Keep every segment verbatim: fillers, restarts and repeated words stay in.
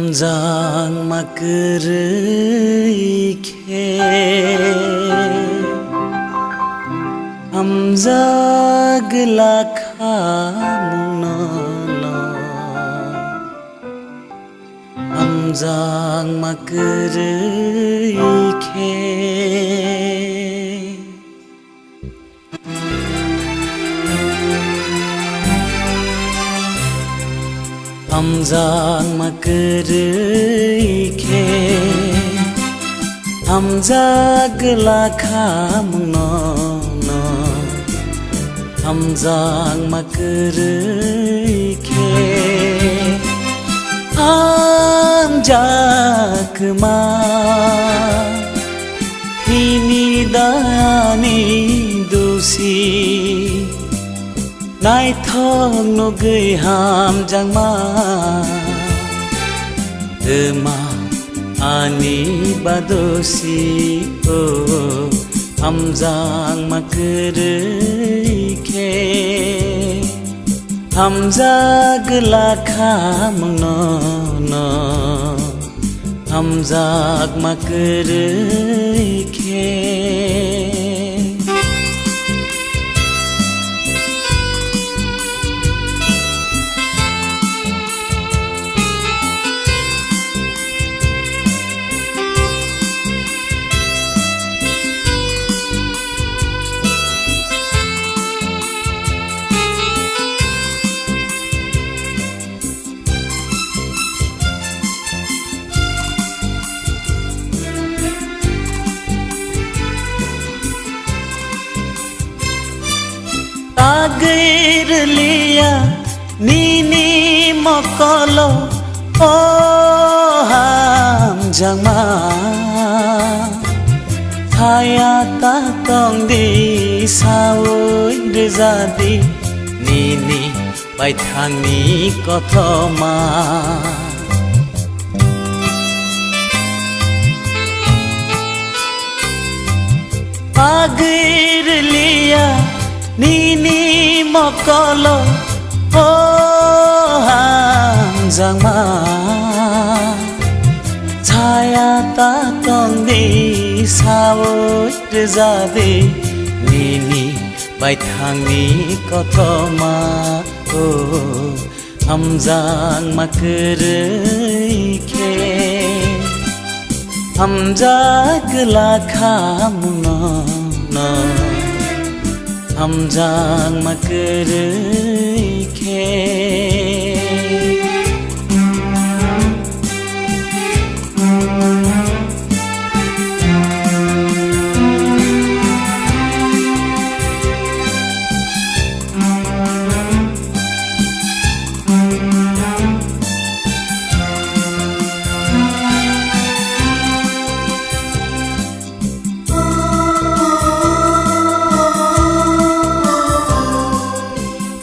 Hamjakma kwrwi khe hamjak lakha mungno no. Hamjakma kwrwi khe. Hamjakma kwrwi khe hamjak lakha mungno no. Hamjakma kwrwi khe hamjakma nini dayani dosi. Naithok nugwi hamjakma twma ani badosi o. Hamjakma kwrwi khe hamjak lakha mungno no. Hamjakma kwrwi khe. Tagwi rwliya nini mokolo, o hamjakma. Thaya ta tongdi, saui rwjadi nini baithangni kothoma. Pagwi rwliya nini mokolo, o hamjakma. Chaya ta tongdi, saui rwjadi nini baithangni kothoma, o hamjakma kwrwi khe. Hamjak lakha mungno no, hamjakma kwrwi khe.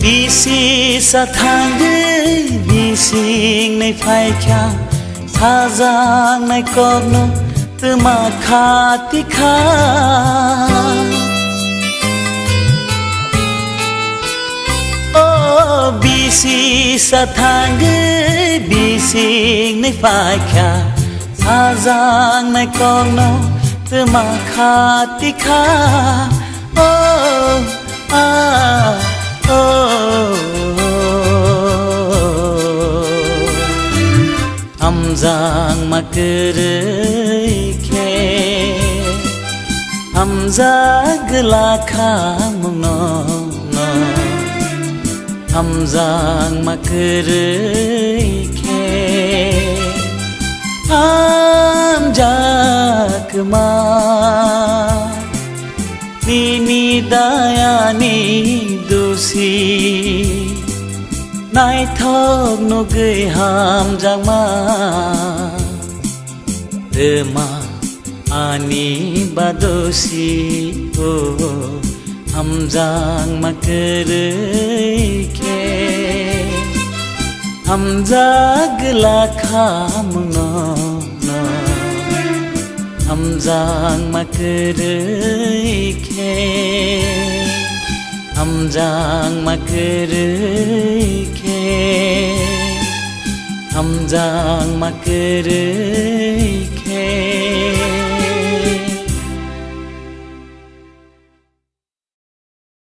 Bisi sa thangwi bising nai phaikha, sajaknai kokno twma khati kha. O bisi sa thangwi bising nai phaikha, sajaknai kokno twma khati kha. O, a, o. Hamjakma kwrwi khe, hamjak lakha mungno no. Hamjakma kwrwi khe, hamjakma nini dayani dosi. Naithok nugwi hamjakma twma ani badosi, o hamjakma kwrwi khe. Hamjak lakha mungno no, hamjakma kwrwi khe, hamjakma kwrwi khe, ham jangma kwrwi khe.